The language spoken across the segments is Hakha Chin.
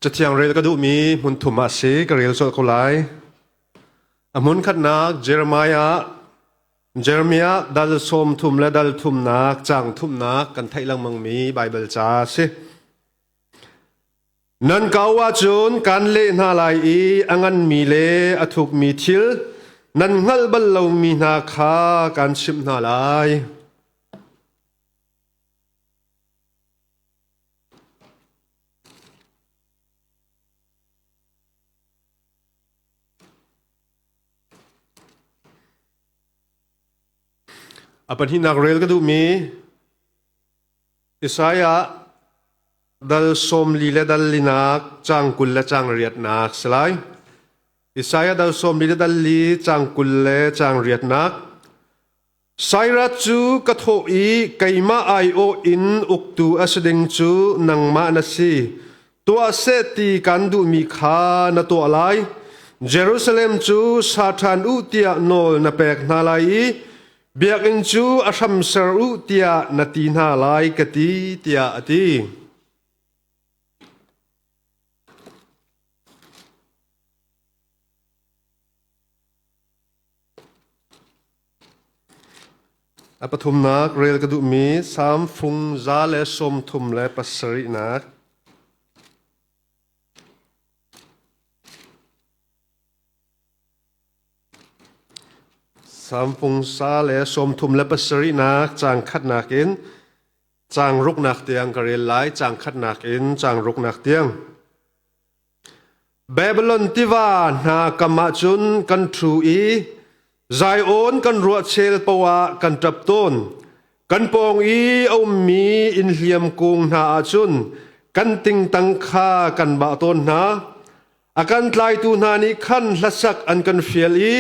Cathiang rel ka duhmi hmun thum ah si ka rel colh ko lai. A hmun khatnak Jeremiah Jeremiah dal sawm thum le dal thumnak caang thumnak kan theih lengmangmi Baibal ca a si. Nan kau ahcun kan leh hna lai i a nganmi le a thukmi thil nan hngalh bal lomi hna kha kan chimh hna lai. A pahnihnak rel ka duhmi Isaiah dal sawmli le dal linak caang 20 le caang riatnak si lai. Isaiah dal 40 le dal li caang 20 le caang riatnak. Sairat cu ka thawh i keimah aiawh in uktu a si ding cu nangmah na si. Tuah seh ti kan duhmi kha na tuah lai. Jerusalem cu sa ṭhan u tiah nawl na pek hna lai i biakinn cu a hram ser u tiah na ti hna lai ka ti tiah a ti. A pathumnak rel ka duhmi Salm fung 137. Salm fung 137 caang khatnak in caang ruknak tiang ka rel lai. Caang khatnak in caang ruknak tiang. Babylon tiva hna kam ah cun kan ṭhu i Zion kan ruah chel paoh ah kan ṭap tawn. Kan pawng i a ummi innhliam kung hna ah cun kan tingtang kha kan bah tawn hna. A kan tlaitu hna nih khan hlasak an kan fial i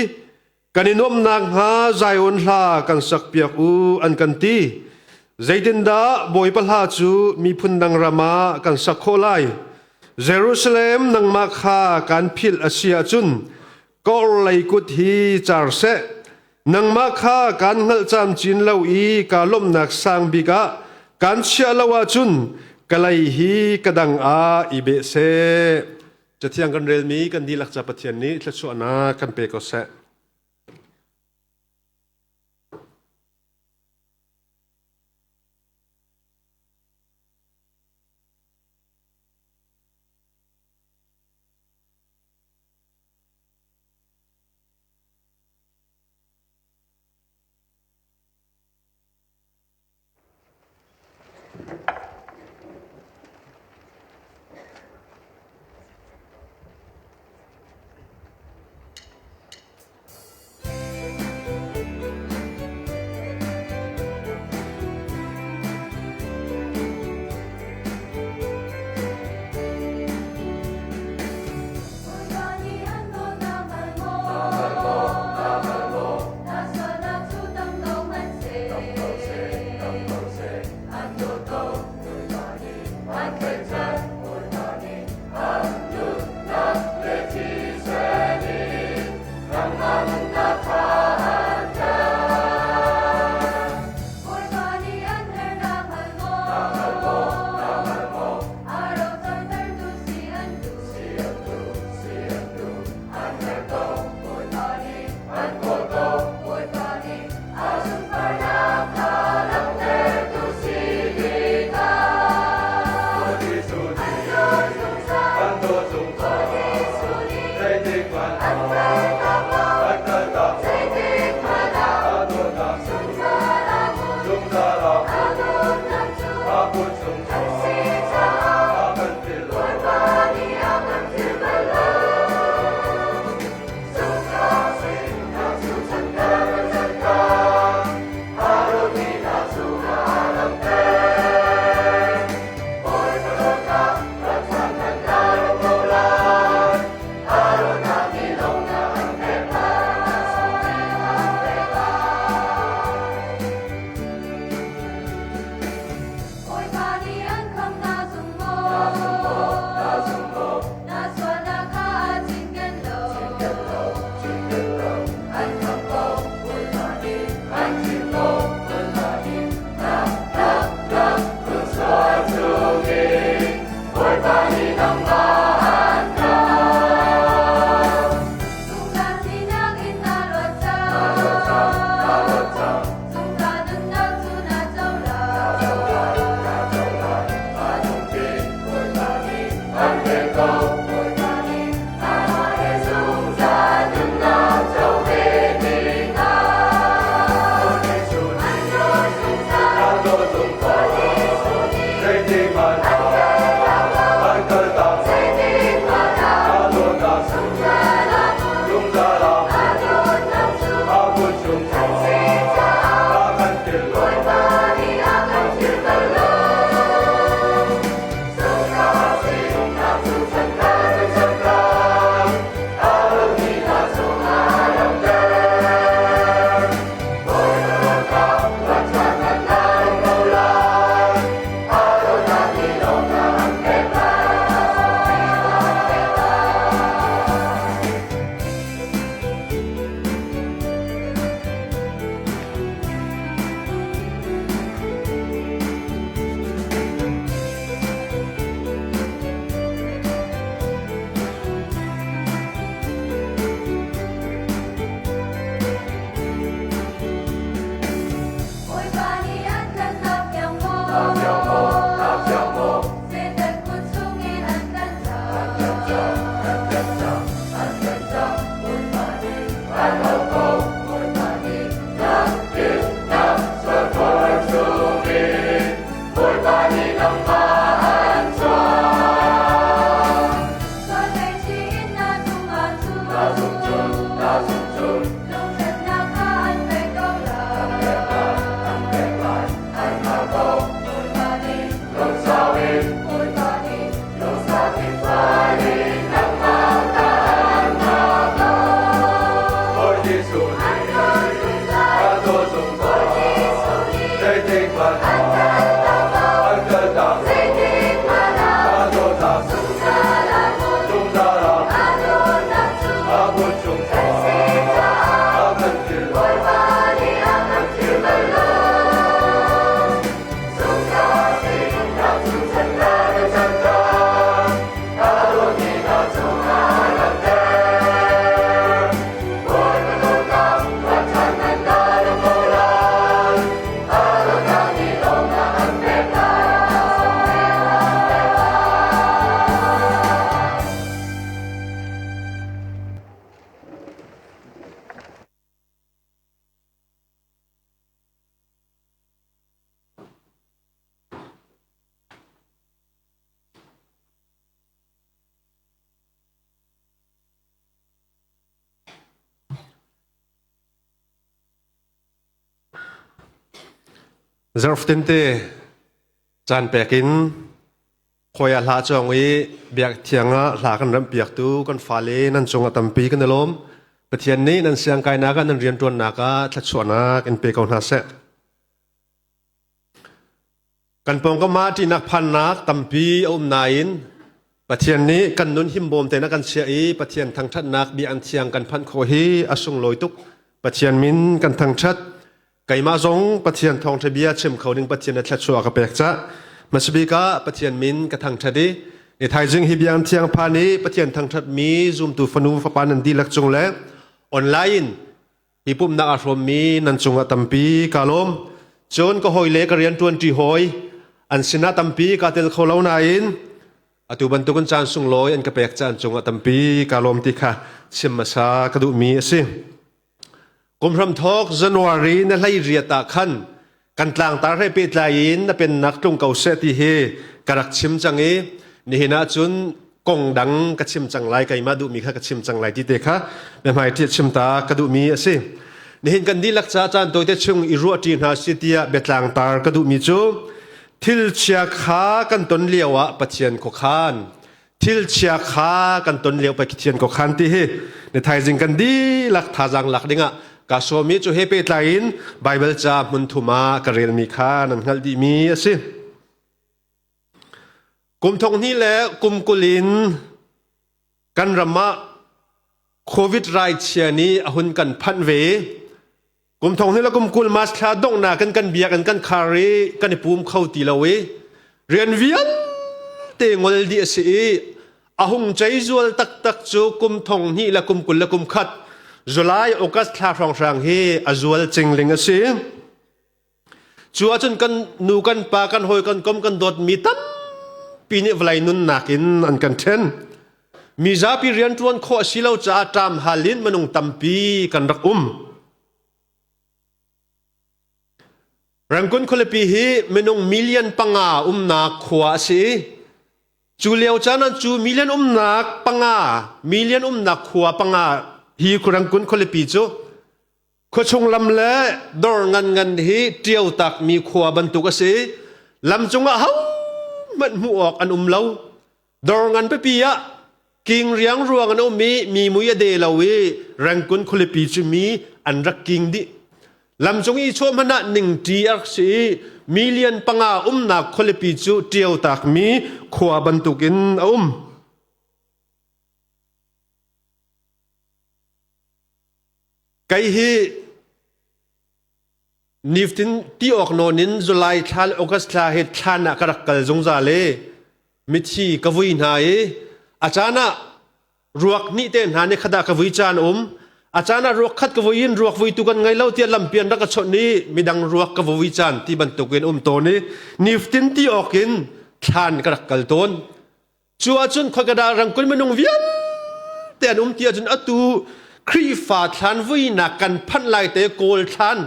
kan i nuamh nakhnga Zion hla kan sakpiak u an kan ti. Zeitindah Bawipa hla cu miphun dang ram ah kan sak khawh lai? Jerusalem nangmah kha kan philh a si ahcun ka orhlei kut hi car seh. Nangmah kha kaan hngalh camcin lo i kaa lawmhnak sang bik ah kaan chiah lo ahcun ka lei hi ka dang ah i beh seh. Cathiang kan relmi kan dihlak ca Pathian nih thluachuahnak kan pe ko seh. Bawipa nih an kan thlahpiak maw? Satan kut chungin an kan chang. Bawipa nih an hau ko. Bawipa nih Bawipa nih nangmah an chuah. Sual ngaihchih in na zumh ahcun lungṭhatnak kha an pek ko lai. Bawipa nih Bawipa nih lungsau in nangmah kha an hngak ko. An dawt zungzal. Bawi Jesuh nih an kaltak ko. Zeitik hmanh ah zungzal a hmun. A dawtnak cu kan si caah Bawipa nih a kan philh bal lo. Zungzal sinnak cu chan le chan Bawipa dawtnak ruahchan nan la lo ko lai. A dawtnak nih lawmhnak an pek lai. Zarhtin te caan pek in khawi ah hla cawng i biak thiang ah hla kan ramhpiaktu kan fale nan cung ah tampi kan i lawm. Pathian nih nan siangkainak ah nan rianṭuannak ah thluachuahnak in pe ko hna seh. Kan pawngkam ah ṭihnak phannak tampi a um nain Pathian nih kan nun himbawm tein a kan chiah i Pathian thangṭhatnak biakinn thiang kan phanh khawh hi a sunglawi tuk. Pathian min kan thangṭhat. Keimah zong Pathian thawngṭha bia chim kho ding Pathian na thluachuah ka pek cah. Hmasabik ah Pathian min ka thangṭhat i ni thaizing hi biakinn thiang phan i Pathian thangṭhatmi zumtu fanu fapa nan dihlak cung le online Hi pumhnak aa hrawmmi nan cungah tampi kaa lawm. Cun ka hawile ka rianṭuanṭi hawi an sinah tampi kaa tel kho lo nain atu bantukin caan sunglawi an ka pek caan cungah tampi kaa lawm ti kha chim hmasa ka duhmi a si. Kum hramthawk January na hlei riat ah khan kan tlangtar he pehtlai in na pennak tlung ko seh ti hi ka rak chim cang i nihin ah cun kong dang ka chim cang lai, keimah duhmi kha ka chim cang lai ti te kha biahmai ṭi chim ta ka duhmi a si. Nihin kan dihlak ca caan tawite chung i ruahṭi hna si tiah biatlangtar ka duhmi cu thil chia kha kan ton lio ah Pathian khuakhan, thil chia kha kan ton lio Pathian khuakhan ti hi ni thaizing kan dihlak thazaang lak dingah ka sawmi cu he pehtlai in Baibal ca hmun thum ah ka relmi kha nan hngalh dihmi a si. Kum thong hnih le kum 20 in kan ram ah COVID raichia nih a hun kan phanh ve. Kum thong hnih le kum 20 March thla donghnak in kan biakinn kan khar i kan i pum kho ti lo i rian vialte ngol dih a si i a hung ceizual taktak cu kum thong hnih le kum 21 July August thla hrawnghrang hi a zual cingling a si. Cu ahcun kan nu kan pa kan hawi kan kom kan dawtmi tampi. Tampi nih vawlei nunnak in an kan ṭhen. Mi zapi rianṭuan khawh a si lo caah ṭam hal in minung tampi kan rak um. Rangoon khualipi hi minung million panga umnak khua a si. Cu lio caan ah cu million umnak panga, million umnak khua panga hi Rangoon khualipi cu Khuachung lam le dawr nganngan hi ṭio takmi khua bantuk a si. Lam cungah hohmanh hmuh awk an um lo. Dawr ngan pipi ah king riang ruang an um i mi mui a de lo i Rangoon khualipi cu mi an rak king dih. Lam cung i chuah hmanh ah ningṭi a rak si i million panga umnak khualipi cu ṭio takmi khua bantukin a um. Kei hi niftin ti awk nawn in July thla le August thla hi thlan ah ka rak kal zungzal i mithi ka vui hna i a caan ah ruak hnih te hna nih khadah ka vui caan um. A caan ah ruak khat ka vui in ruak vuitu kan ngei lo tiah lampi an rak ka chawnh i midang ruak ka vui caan ti bantukin um tawn i niftin ti awk in thlan ka rak kal tawn. Cu ahcun khoika rangkun minung vialte an um ti ahcun atu Khrihfa thlan vuinak kan phanh lai te Kawl thlan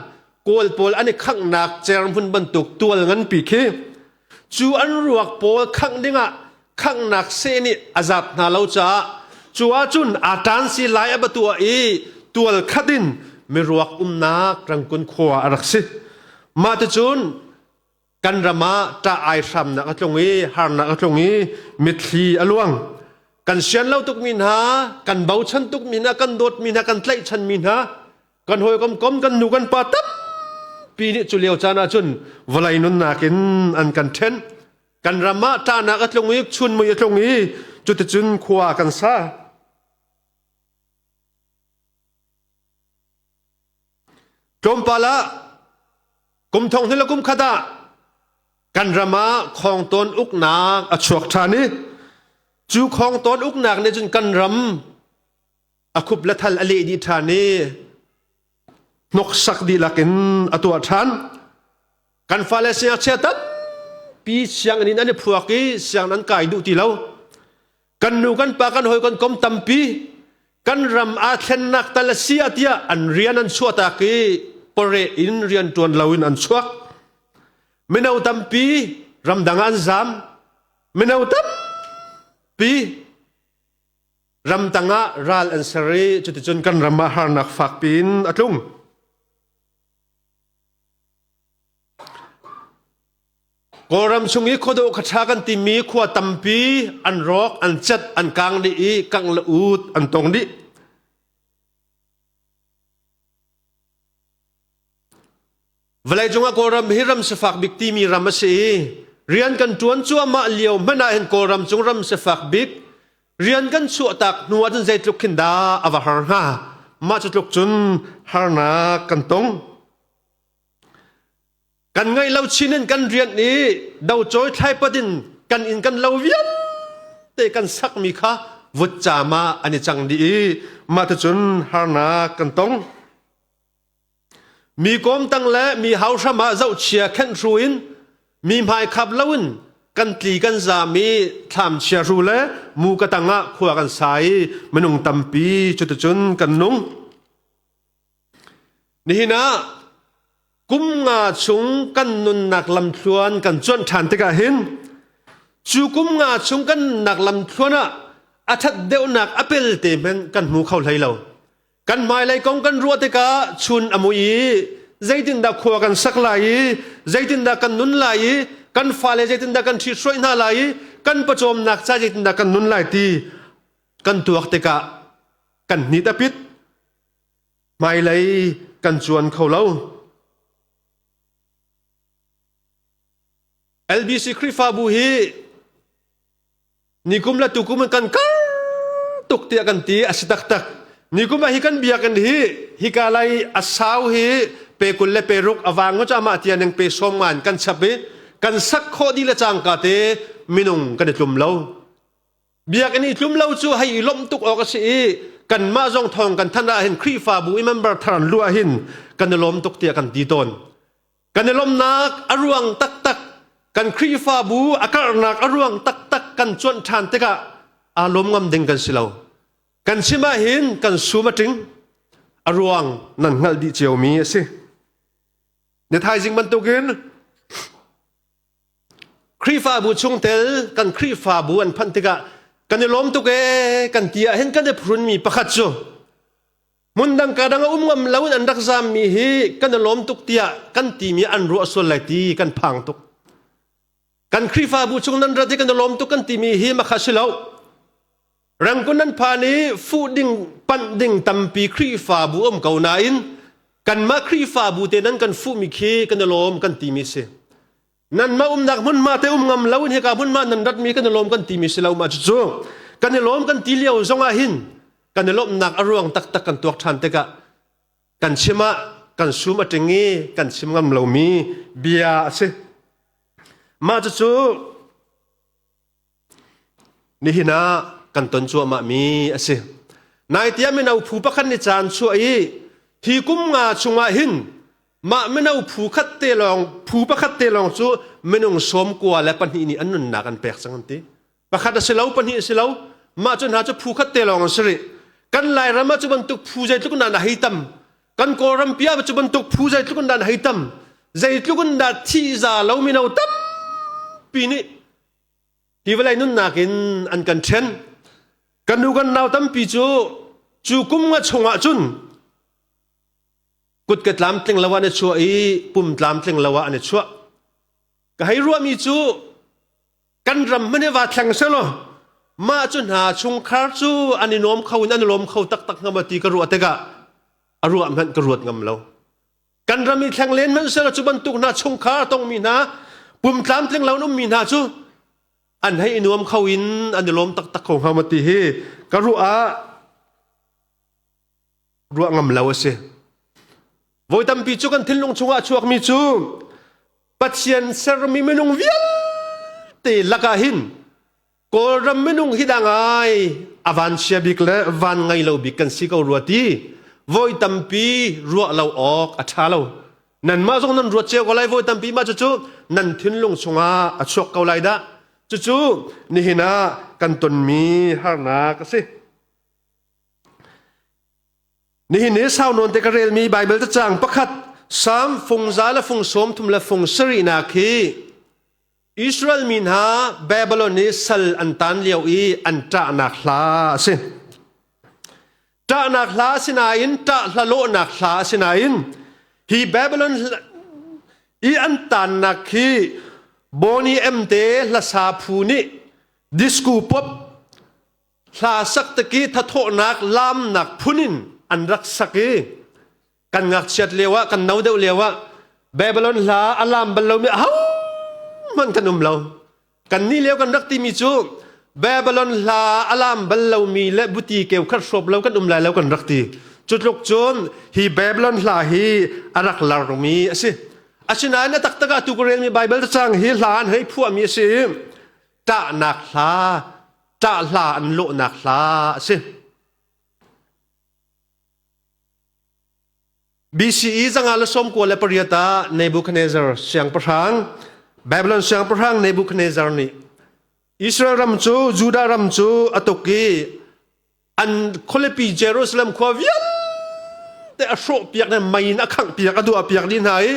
Kawl pawl an i khanghnak cerhmun bantuk tual nganpi khi cu an ruak pawl khangh dingah khanghnak seh nih a zat hna lo caah cu ahcun a ṭan si lai a batuah i tual khat in miruak umnak rangkun khua a rak si. Mah ticun Kan ram ah ṭah ai hramnak a tlung i harnak a tlung i mitthli a luang. Kan sian lo tukmi hna, kan bochan tukmi hna, kan dawtmi hna, kan tlaihchanmi hna, kan hawikom kom, kan nu kan pa tampi nih cu lio caan ahcun vawlei nunnak in an kan ṭhen. Kan ram ah ṭahnak a tlung i chunmui a tlung i cuticun khua kan sa. Tlawmpal ah kum thong hnih le kum khat ah kan ram ah khawngtawn uknak a chuak ṭhan i cu khawngtawn uknak nih cun kan ram a khup le thal a leh dih ṭhan i hnoksak dihlak in a tuah ṭhan. Kan fale siangngakchia tampi sianginn in an i phuak i sianginn an kai duh ti lo. Kan nu kan pa kan hawi kan kom tampi kan ram aa thlennak tal a si ah tiah an rian an chuahtak i pore in rian ṭuan loin an chuak. Mino tampi ramdang ah an zaam. Mino tampi ramtang ah ral an ser i cuticun kan ram ah harnak fakpi in a tlung. Kawlram chung i khuadawh khaṭha kan timi khua tampi an rawk, an cat, an kang dih i kangh le ut an tong dih. Vawleicung ah Kawlram hi ram sifak bik timi ram a si i rian kan ṭuan cuahmah lio hmanh ah hin Kawlram cung ram sifak bik rian kan chuahtak hnu ahcun zeitluk khin dah a va har hnga. Mah cu tluk cun harnak kan tong. Kan ngaih lo chin in kan rian i docawi thlaipat in kan inn kan lo vialte kan sakmi kha vutcaam ah an i cang dih i mah ticun harnak kan tong. Mi kawmtang le mi hauhram ah zohchia khenhhru in mi hmaikhap loin kan tli kan zaam i thlam chia hru le mu ka tang ah khua kan sa i minung tampi cuticun kan nung. Nihin ah kum nga chung kan nunnak lamthluan kan cuanh ṭhan tikah hin cu kum nga chung kan nunnak lamthluan ah a ṭhat deuhnak a pelte hmanh kan hmu kho hlei lo. Kan hmailei kong kan ruah tikah chun a mui i zeitindah khua kan sak lai i zeitindah kan nun lai i kan fale zeitindah kan ṭhithruai hna lai i kan pawcawmnak ca zeitindah kan nun lai ti kan tuak tikah kan hnit a pit. Hmailei kan cuan kho lo. LBC Khrihfabu hi nikum le tukum in kan kar tuk tiah kan ti a si taktak. Nikum ah hi kan biakinn hi hika lai a sau hi pe 20 le pe 6 a vang cu amah tiang ning pe 90 in kan chap i kan sak khawh dih le cangka te minung kan i tlum lo. Biakinn i tlum lo cu hei i lawmh tuk awk a si i kanmah zong thawng kan thanh ah hin Khrihfabu i member thar an luh ah hin kan i lawm tuk tiah kan ti tawn. Kan i lawmhnak a ruang taktak. Kan Khrihfabu a karhnak a ruang taktak kan cuanh ṭhan tikah aa lawm ngam ding kan si lo. Kan chim ahhin kan sum a ṭing. A ruang nan hngalh dih ciomi a si. Ni thaizing bantukin Khrihfabu chungtel kan Khrihfabu an phanh tikah kan i lawm tuk ee kan ti ahhin kan i phrunmi pakhat cu hmundang ka dang a um ngam lo in an rak zaammi hi kan i lawm tuk tiah kan timi an ruah sual lai ti kan phang tuk. Kan Khrihfabu chung nan rat i kan i lawm tuk kan timi hi makha si lo. Rangkun nan phan i fuh ding panh ding tampi Khrihfabu um ko nain kanmah Khrihfabu te nan kan fuhmi khi kan i lawm kan timi si. Nanmah umnak hmunhma te um ngam lo in hika hmunhma nan ratmi kan i lawm kan timi si lo ma cucu kan i lawm kan ti lio zong ah hin kan i lawmhnak a ruang taktak kan tuak ṭhan tikah kan chim ah kan sum a ṭing i kan chim ngam lomi bia a si. Mah cucu Nihin ah kan ton cuahmahmi a si. Nai tiah mino phu pakhat nih caan chuah i hi kum nga chungah hin mah mino phu khat te lawng phu pakhat te lawng cu minung 94 nih an nunnak an pek cang an ti. Pakhat a si lo, pahnih a si lo, mah cu hna cu phu khat te lawng an si rih. Kan Lairam ah cu bantuk phu zeitluk in dah na hei tam. Kan Kawlram pi ah cu bantuk phu zeitluk in dah na hei tam. Zeitluk in dah thih za lo mino tampi nih Hi vawlei nunnak in an kan ṭhen. Kan nu kan nau tampi cu cu kum nga chungah cun kut ka tlamtling lo ah an i chuah i pum tlamtling lo ah an i chuah. Ka hei ruahmi cu kan ram hmanh hi vaa thleng selaw mah cu hna chungkhar cu an i nuam kho in an i lawm kho taktak hnga maw ti ka ruah tikah a ruah hmanh ka ruat ngam lo. Kan ram i thleng len hmanh selaw cu bantuk hna chungkhar tongmi hna pum tlamtling lo in ummi hna cu an hei i nuam kho in an i lawm taktak kho hnga maw ti hi ka ruah ah ruah ngam lo a si. Voi tampi cu kan thinlung chungah a chuakmi cu Pathian sermi minung vialte lakah hin Kawlram minung hi dah ngai a vanchia bik le van ngei lo bik kan si ko rua ti voi tampi ruah lo awk a ṭha lo. Nanmah zong nan ruat cio ko lai voi tampi mah cucu nan thinlung chungah a chuak ko lai dah. Cucu nihin ah kan tonmi harnak a si. Nihin ni sau nawn te ka relmi Baibal cacang pakhat Salm fung za le fung sawm thum le fung sarihnak hi Israel mi hna Babylon i sal an tan lio i an ṭahnak hla a si. Ṭahnak hla a si nain ṭah hla lawhnak hla a si nain hi Babylon i an tannak hi Boney M te hlasa phu nih disco pop hla sak taki thathawhnak laamnak phun in an rak sak i kan ngakchiat lio ah kan no deuh lio ah Babylon hla a lam bal lomi ahohmanh kan um lo kan nih lio kan rak timi cu Babylon hla a lam bal lomi le buti keu khat hrawp lo kan um lai lo kan rak ti cu tluk cun hi Babylon hla hi a rak larmi a si asinain a taktak ah tu ka relmi Bible cacang hi hla an hei phuahmi a si ṭahnak hla ṭah hla an lawhnak hla a si BCE 1998 ah Nebuchadnezzar siangpahrang Babylon siangpahrang Nebuchadnezzar nih Israel ram cu Judah ram cu a tuk i an khualipi Jerusalem khua vialte a hrawhpiak le mei in a khanghpiak a duahpiak dih hna i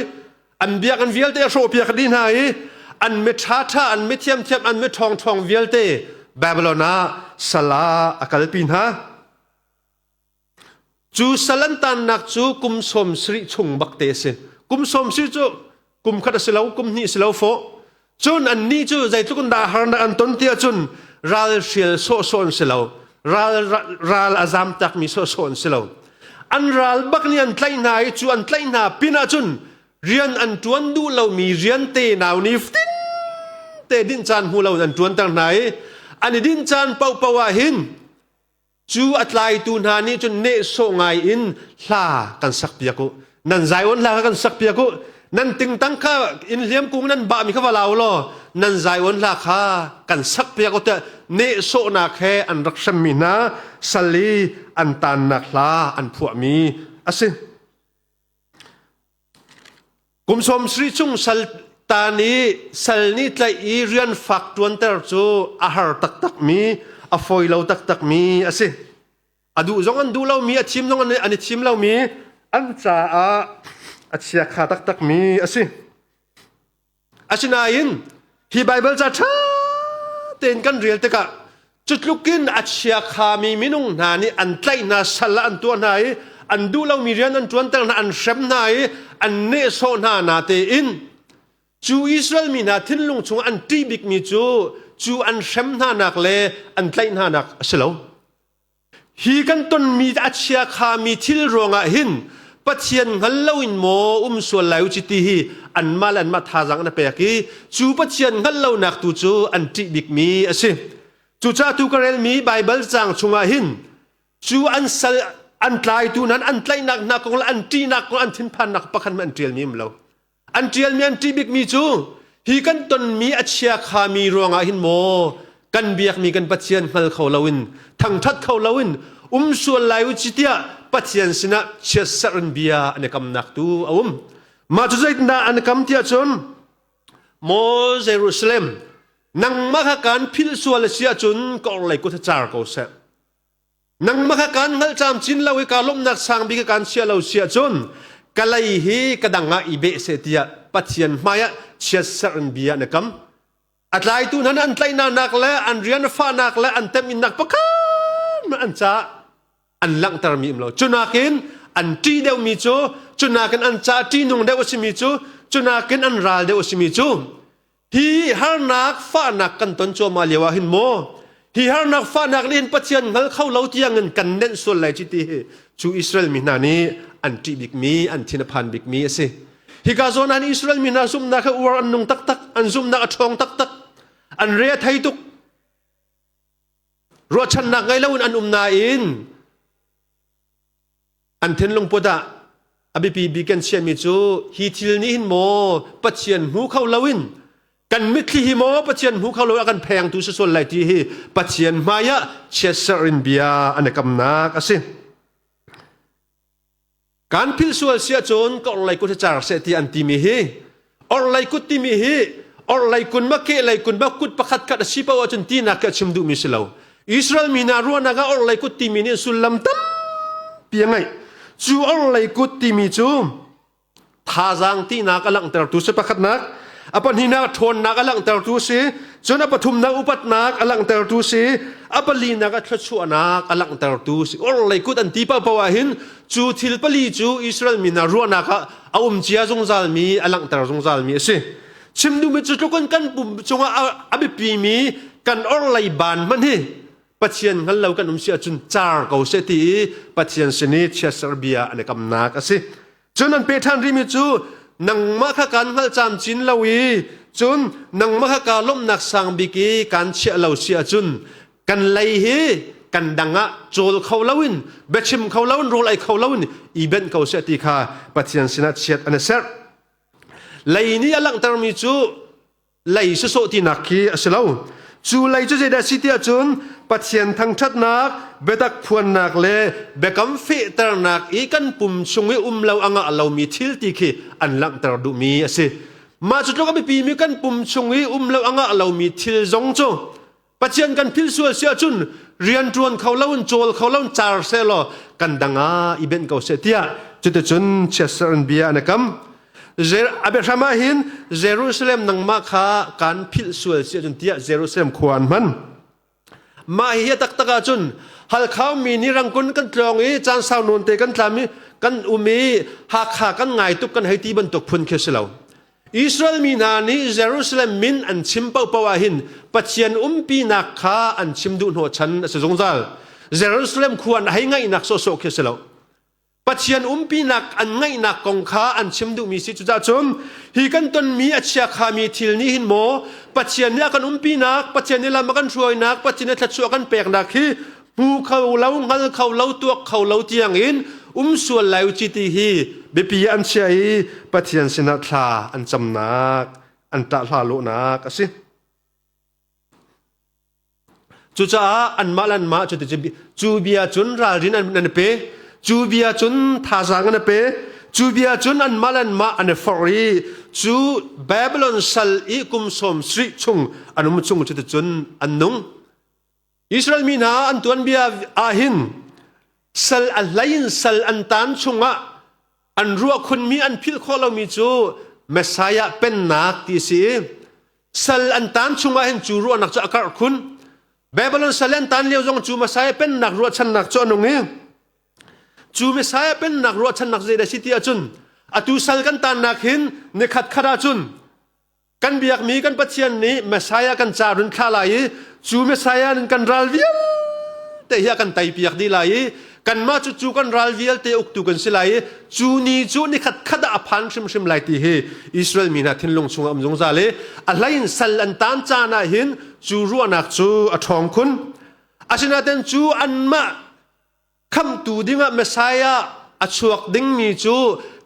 an biakinn vialte a hrawhpiak dih hna i an mi ṭhaṭha an mi thiamthiam an mi ṭhawngṭhawng vialte Babylon ah sal ah a kalpi hna. Cu sal an tannak cu kum 70 chung bakte a si. Kum 70 cu kum khat a si lo, kum hnih a si lo fawh. Cun annih cu zeitluk in dah harnak an ton ti ahcun ral hrial sawhsawh an si lo. Ral, ral a zam takmi sawhsawh an si lo. An ral bak nih an tlaih hna i cu an tlaih hna pin ahcun rian an ṭuan duh lomi rian te nau ni fatin te dinh caan hmu lo in an ṭuanter hna i an i dinh caan paohpaoh ah hin Cu a tlaitu hna nih cun nehsawh ngai in hla kan sakpiak u. Nan Zion hla kha kan sakpiak u. Nan tingtang kha inn hliam kung nan bahmi kha va lau law nan Zion hla kha kan sakpiak u tiah nehsawhnak he an rak hremmi hna sal i an tannak hla an phuahmi a si. Kum 70 chung sal Ta nih sal nih tlaih i rian fak ṭuanter cu a har taktakmi, a fawi lo taktakmi a si. A duh zong an duh lomi, a thim zong an i thim lomi, an caah a chiakha taktakmi a si. Asinain hi Baibal ca ṭha tein kan rel tikah cutluk in a chiakhami minung hna nih an tlaih hna, sal ah an tuah hna i an duh lomi rian an ṭuanter hna, an hrem hna i an nehsawh hna na tein cu Israel mi hna thinlung chung an ṭih bikmi cu cu an hrem hnanak le an tlaih hnanak a si lo. Hi kan tonmi a chiakhami thil ruangah hin Pathian hngal loin maw um sual lai u ci ti hi anmah le anmah thazaang an pek i cu Pathian hngalh lonak tu cu an ṭih bikmi a si. Cucaah tu ka relmi Baibal caang chungah hin cu an sal an tlaitu hna an tlaihnak hna kong le an ṭihnak kong an thinphannak pakhat hmanh an ṭialmi um lo. An ṭialmi an ṭih bikmi cu hi kan tonmi a chiakhami ruangah hin maw kan biakmi kan Pathian hngal kho loin thangṭhat kho loin um sual lai u ci tiah Pathian sinah chiatserh in bia an i kamnak tu a um. Mah cu zeitindah an i kam tiah cun Maw Jerusalem nangmah kha kaan philh sual a si ahcun ka orhlei kut hi car ko seh. Nangmah kha kaan hngalh camcin lo i kaa lawmhnak sang bik kaan chia lo si ahcun ka lei hi ka dang ah i beh seh tiah Pathian hmaiah chiatserh in bia na kam. A tlaitu hna nih an tlaihnak le an rian fahnak le an teminnak pakhat hmanh an caah an langhtermi um lo. Cunakin an ṭih deuhmi cu, cunakin an ca ṭihnung deuh a simi cu, cunakin an ral deuh a simi cu Hi harnak fahnak kan ton cuahmah lio ah hin maw hi harnak fahnak nih hin Pathian hngal kho lo tiangin kan nenh sual lai ci ti hi cu Israel mi hna nih an ṭih bikmi an thin a phan bikmi a si. Hika zawn ah Israel mi hna zumhnak hi uar an nung taktak, an zumhnak a ṭhawng taktak, an re a thei tuk. Ruahchannak ngei loin an um nain An thinlung put ah a biapi bik kan chiahmi cu hi thil nih hin maw Pathian hmu kho loin kan mitthli hi maw Pathian hmu kho lo a kan phengtu si sual lai ti hi Pathian hmai ah chiatserh in bia an i kamnak a si. Kan philh sual si ahcun ka orhlei kut hi car seh ti an timi hi orhlei kut timi hi orhlei kun ma kehlei kun ma kut pakhat khat a si paoh ahcun tinak khi a chim duhmi si lo. Israel mi hna ruahnak ah orhlei kut timi nih sullam tampi a ngeih. Cu orhlei kut timi cu thazaang tinak a langhtertu si pakhatnak, a pahnihnak ṭhawnnak a langhtertu si, cun a pathumnak upatnak a langhtertu si, a palinak a thluachuahnak a langhtertu si. Orhlei kut an ti paohpaoh ah hin cu thil pali cu Israel mi hna ruahnak ah a um cia zungzalmi a langhter zungzalmi a si. Chim duhmi cu tluk in kan pum cungah a biapimi kan orhlei baan hmanh hi Pathian hngal lo kan um si ahcun car ko seh ti i Pathian sin i chiatser bia an i kamnak a si. Cun an pe ṭhan rihmi cu nangmah kha kaan hngalh camcin lo i cun nangmah kha kaa lawmhnak sang bik i kaan chiah lo si ahcun kan lei hi kan dang ah cawl kho loin biachim kho loin rawl ei kho loin i benh ko seh ti kha Pathian sinah chiat an i serh. Lei nih a langhtermi cu lei sawsawh tinak khi a si lo. Cu lei cu zeidah a si tiah cun Pathian thangṭhatnak, biatak phuannak le biakam fehternak i kan pum chung i um lo a ngah lomi thil ti khi an langhter duhmi a si. Mah cu tluk a biapimi kan pum chung i um lo a ngah lomi thil zong cu Pathian kan philh sual si ahcun rianṭuan kho loin cawl kho loin car sehlaw kan dang ah i benh ko seh tiah cuticun chiatserh in bia an i kam. A biahram ah hin Jerusalem nangmah kha kan philh sual si ahcun tiah Jerusalem khua an hman. Mah hi a taktak ahcun Halkha mi nih Rangkun kan tlawng i caan sau nawn te kan tlam i kan um i Hakha kan ngai tuk kan hei ti bantuk phun khi si lo. Israel mi hna nih Jerusalem min an chim paohpaoh ah hin Pathian umpinak kha an chim duh hnawhchan a si zungzal. Jerusalem khua an hei ngaihnak sawhsawh khi a si lo. Pathian umpinak an ngaihnak kong kha an chim duhmi si. Cucaah cun hi kan tonmi a chiakhami thil nih hin maw Pathian nih a kan umpinak, Pathian nih lam a kan hruainak, Pathian nih thluachuah a kan peknak hi hmu kho lo, hngal kho lo, tuak kho lo tiangin um sual lai u ci ti hi biapi an chia i Pathian sinah thla an camnak, an ṭah hla lawhnak a si. Cucaah anmah le anmah cu cu bia cun ralrin an pe, cu bia cun thazaang an pe. Cu bia cun anmah le anmah an i forh i cu Babylon sal i kum 70 chung an um chung cuticun an nung. Israel mi hna an tuanbia ah hin sal a hlei in sal an tan chungah an ruah khunmi an philh khawh lomi cu Messiah pennak ti a si i sal an tan chungah hin cu ruahnak cu a karh khun. Babylon sal an tan lio zong cu Messiah pennak ruahchannak cu a nung i cu Messiah pennak ruahchannak zeidah a si ti ahcun atu sal kan tannak hin nikhat khat ahcun kan biakmi kan Pathian nih Messiah kan ca run thlah lai i cu Messiah in kan ral vialte hi a kan teipiak dih lai i kanmah cu cu kan ral vialte uktu kan si lai i cu ni cu nikhat khat ah a phan hrimhrim lai ti hi Israel mi hna thinlung chungah um zungzal i a hlei in sal an tan caan ah hin cu ruahnak cu a ṭhawng khun. Asinain cu anmah khamhtu dingah Messiah a chuak dingmi cu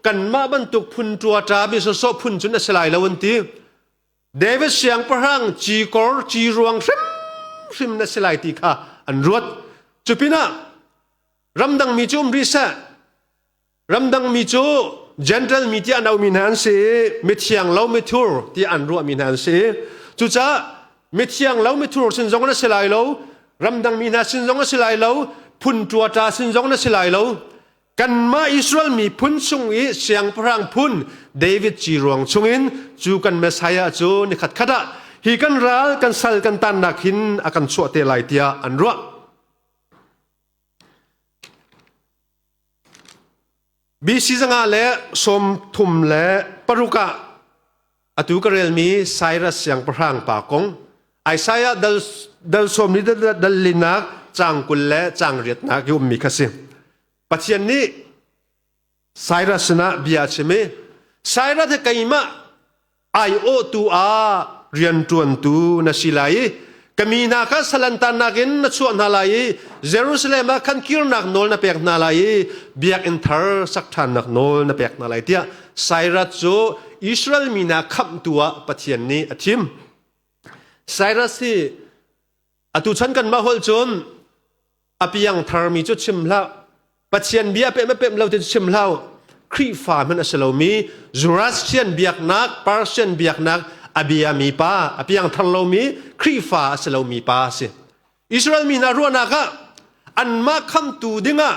kanmah bantuk phun ṭuaṭa mi sawsawh phun cun a si lai lo an ti. David siangpahrang cikor ciruang hrimhrim na si lai ti kha an ruat. Cupinah ramdang mi cu um rih seh. Ramdang mi cu Gentile mi tiah an auhmi hna an si i mithiang lo mithur tiah an ruahmi hna an si. Cucaah mithiang lo mithur sin zong na si lai lo, ramdang mi hna sin zong na si lai lo, phun ṭuaṭa sin zong na si lai lo. Kanmah Israel miphun chung i siangpahrang phun David ci ruang chungin cu kan Messiah cu nikhat khat ah hi kan ral kan sal kan tannak hin a kan chuah te lai tiah an ruah. BC 536 ah atu ka relmi Cyrus siangpahrang pa kong Isaiah dal, dal sawm ni dal linak caang 20 le caang riatnak i ummi kha si. Pathian nih Cyrus sinah bia a chim i Cyrus hi keimah aiawhtu ah rianṭuantu na si lai i ka mi hna kha salantannak in na chuah hna lai i Jerusalem ah khan kirnak nawl na pek hna lai i biakinn thar sak ṭhannak nawl na pek hna lai tiah Cyrus cu Israel mi hna khamhtu ah Pathian nih a thim. Cyrus hi atu chan kanmah holh cun a piang tharmi cu chim hlah Pathian bia pem a pem lo ti cu chim hlah Khrihfa hmanh a si lomi Zoroastrian biaknak Persian biaknak a biami pa a piang thar lomi Khrihfa a si lomi pa a si Israel mi hna ruahnak ah anmah khamtu dingah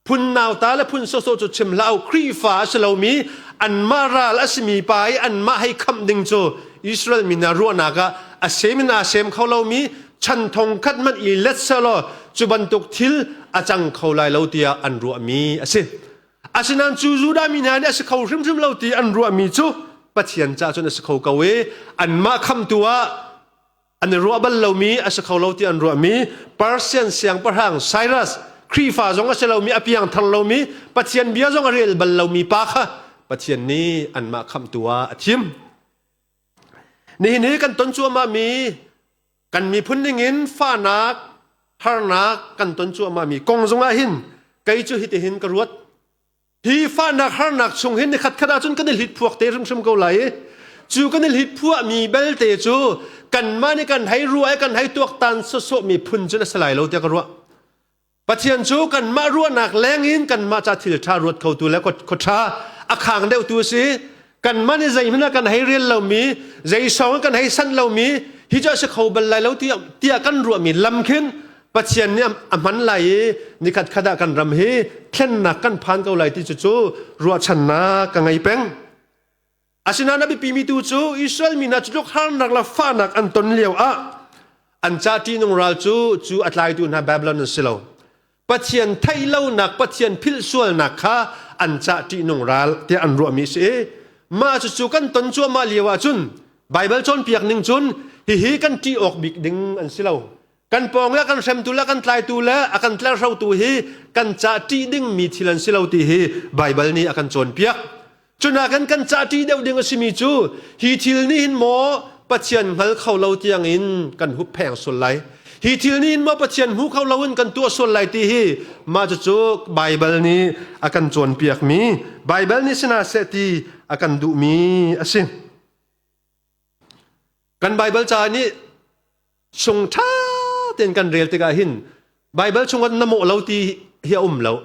phun nauta le phun sawsawh cu chim hlah u Khrihfa a si lomi anmah ral a simi pa i anmah hei khamh ding cu Israel mi hna ruahnak ah a sem in aa sem kho lomi chan thong khat hmanh i let selaw cu bantuk thil a cang kho lai lo tiah an ruahmi a si. Asinain cu Judah mi hna nih a si kho hrimhrim lo ti an ruahmi cu Pathian caah cun a si kho ko i anmah khamtu ah an i ruah bal lomi a si kho lo ti an ruahmi Persian siangpahrang Cyrus Khrihfa zong a si lomi a piangthar lomi Pathian bia zong a rel bal lomi pa kha Pathian nih anmah khamhtu ah a thim. Nihin hi kan ton cuahmahmi kan miphun ningin fahnak harnak kan ton cuahmahmi kong zongah hin kei cu hitihin ka ruat. Hi fahnak harnak chung hin nikhat khat ahcun kan i hlitphuak te hrimhrim ko lai i cu kan i hlitphuahmi belte cu kanmah nih kan hei ruah i kan hei tuaktan sawsawhmi phun cun a si lai lo tiah ka ruah. Pathian cu kanmah ruahnak leng in kanmah ca thil ṭha ruat khotu le khuaṭha a khang deuhtu a si. Kanmah nih zeihmanh ah kan hei rel lomi, zei sawng kan hei sanh lomi, hi cu a si kho bal lai lo tiah kan ruahmi lam khin Pathian nih a hman lai i nikhat khat ah kan ram hi thlennak kan phan ko lai ti cu cu ruahchannak ka ngei peng. Asinain a biapimi tu cu Israel mi hna cu tluk harnak le fahnak an ton lio ah an ca ṭihnung ral cu cu a tlaitu hna Babylon an si lo. Pathian theih lonak, Pathian philh sualnak kha an ca ṭihnung ral tiah an ruahmi a si i mah cucu kan ton cuahmah lio ahcun Baibal cawnpiak ning cun hihi kan ṭih awk bik ding an si lo. Kan pawng le kan hremtu le kan tlaitu le a kan tlerhrotu hi kan ca ṭih dingmi thil an si lo ti hi Baibal nih a kan cawnpiak. Cunakin kan ca ṭih deuh ding a simi cu hi thil nih hin maw Pathian hngal kho lo tiangin kan huppheng sual lai. Hi thil nih hin maw Pathian hmu kho loin kan tuah sual lai ti hi mah cucu Baibal nih a kan cawnpiakmi Baibal nih sina seh ti a kan duhmi a si. Kan Baibal ca nih chung ṭha tein kan rel tikah hin Baibal chungah na mawh lo ti hi a um lo.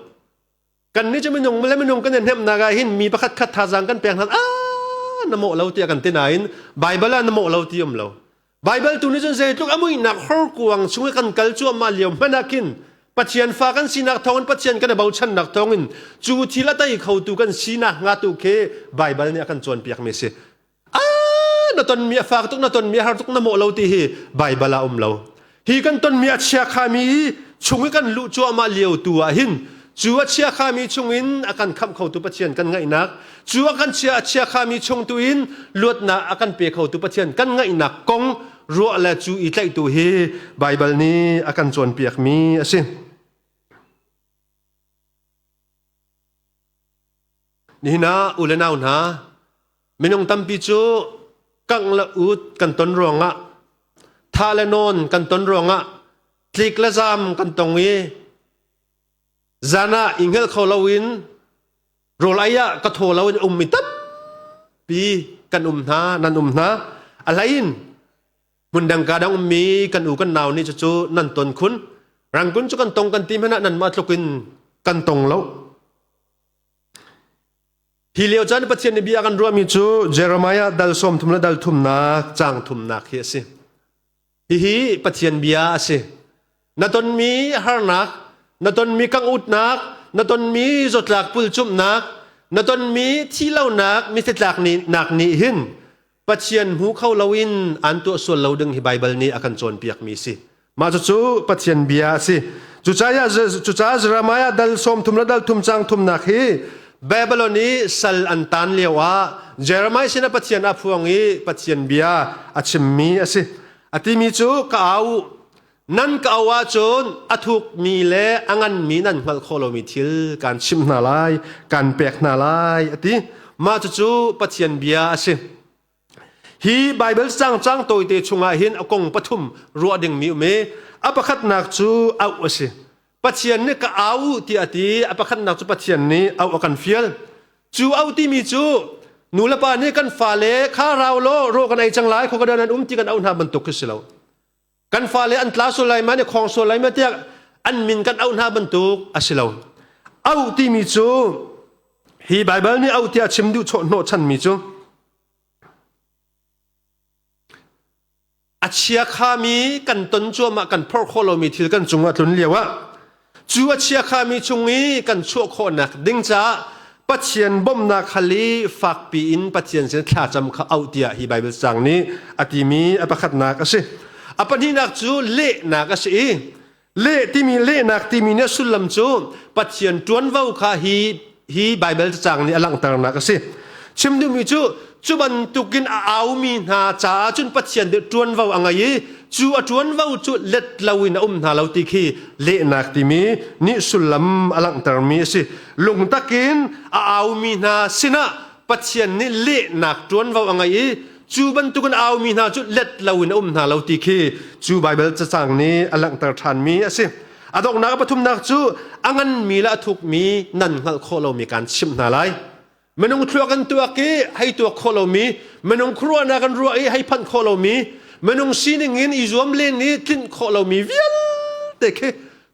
Kan nih cu minung le minung kan i hnemhnak ah hin mi pakhat khat thazaang kan pek hna ah na mawh lo tiah kan ti nain Baibal ah na mawh lo ti um lo. Baibal tu nih cun zeitluk a muihnak horkuang chung i kan kal cuahmah lio hmanh ah khin Pathian fa kan sinak thawngin Pathian kan i bochannak thawngin cu thil a tei khotu kan sinak hnga tu khi Baibal nih a kan cawnpiakmi a si. Ah, na tonmi a fak tuk, na tonmi a har tuk, na mawh lo ti hi Baibal ah um lo. Hi kan tonmi a chiakhami chung i kan luh cuahmah lio tu ah hin cu a chiakhami chungin a kan khamh khotu Pathian kan ngaihnak, cu a kan chia a chiakhami chung tu in luatnak a kan pe khotu Pathian kan ngaihnak kong ruah le cu i tlaihtu hi Baibal nih a kan cawnpiakmi a si. Nihin ah u le nau hna, minung tampi cu kangh le ut kan ton ruangah, tha le nawn kan ton ruangah, tlik le zaam kan tong i zan ah i hngelh kho loin rawl ei ah ka thaw loin ummi tampi kan um hna, nan um hna. A hlei in hmundang ka dang ummi kan u kan nau nih cucu nan ton khun. Rangkun cu kan tong kan ti hmanh ah nanmah tluk in kan tong lo. Hi lio caan Pathian nih bia kan ruahmi cu Jeremiah dal 30 le dal thumnak caang thumnak hi a si. Hihi Pathian bia a si. Na tonmi harnak, na tonmi kangutnak, na tonmi zawtlak pulcumhnak, na tonmi thilonak, mithitlak nak nih hin Pathian hmu kho loin an tuah sual lo ding hi Baibal nih a kan cawnpiakmi si. Mah cucu Pathian bia a si. Cucaah cucaah Jeremiah dal 30 le dal thum cang thumnak hi Babylon i sal an tan lio ah Jeremiah sinah Pathian a phuang i Pathian bia a chimmi a si. A timi cu ka au nan ka au ahcun a thukmi le a nganmi nan hngalh khawh lomi thil kaan chimh hna lai, kaan pek hna lai a ti. Mah cucu Pathian bia a si. Hi Baibal cang cang tawite chungah hin a kong pathum ruah dingmi um i a pakhatnak cu auh a si. Pathian nih ka au tiah a ti. A pakhatnak cu Pathian nih auh a kan fial. Cu auh timi cu nu le pa nih kan fale kha rau law raw kan ei cang lai khua ka nan um ti kan auh hna bantuk khi si lo. Kan fale an tla sual lai ma ne khong sual lai ma tiah an min kan auh hna bantuk a si lo. Auh timi cu hi Baibal nih auh tiah chim duh hnawh chanmi cu a chiakhami kan ton cuahmah kan phorh khawh lomi thil kan cungah tlun lio ah cu a chiakhami chung i kan chuah khawhnak ding caah Pathian bawmhnak hal i fakpi in Pathian sin thlacam kha auh tiah hi Baibal cang nih a timi a pakhatnak a si. A pahnihnak cu lehnak a si i leh timi lehnak timi nih a sullam cu Pathian ṭuanvo kha hi hi Baibal cacang nih a langhternak a si. Chim duhmi cu cu bantukin a aumi hna caah cun Pathian nih ṭuanvo a ngei i cu a ṭuanvo cu let loin a um hna lo ti khi lehnak timi nih sullam a langhtermi a si. Lungtak in a aumi hna sinah Pathian nih lehnak ṭuanvo a ngei i cu bantukin a aumi hna cu let loin a um hna lo ti khi cu Baibal cacang nih a langhter ṭhanmi a si. A donghnak a pathumnak cu a nganmi le a thukmi nan hngalh khawh lomi kaan chimh hna lai. Minung thluak an tuak i hei tuak khawh lomi, minung khuaruahnak an ruah i hei phanh khawh lomi, minung sining in i zuam len i tlinh khawh lomi vialte khi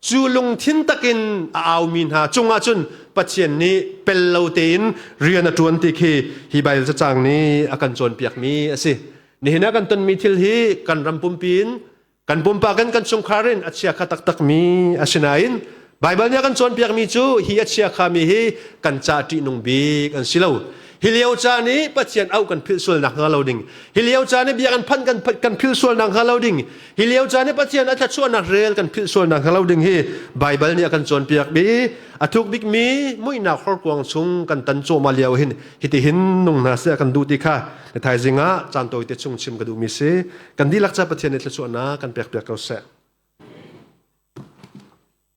cu lungthin takin a aumi hna cungah cun Pathian nih pel lo tein rian a ṭuan ti khi hi Baibal cacang nih a kan cawnpiakmi a si. Nihin ah kan tonmi thil hi kan ram pumpi in Kan pumpak in kan chungkhar in a chiakha taktakmi a si nain Baibal nih a kan cawnpiakmi cu hi a chiakhami hi kan ca ṭihnung bik an si lo. Hi lio caan i Pathian auh kan philh sual nakhnga lo ding. Hi lio caan i bia kan phanh kan, kan philh sual nakhnga lo ding. Hi lio caan i Pathian a thluachuahnak rel kan philh sual nakhnga lo ding hi Baibal nih a kan cawnpiakmi a thuk bikmi muihnak horkuang chung kan tan cuahmah lio hin hitihin nung hna seh a kan duh ti kha na thaizing ah caan tawite chung chim ka duhmi si. Kan dihlak ca Pathian nih thluachuahnak kan pekpiak ko seh.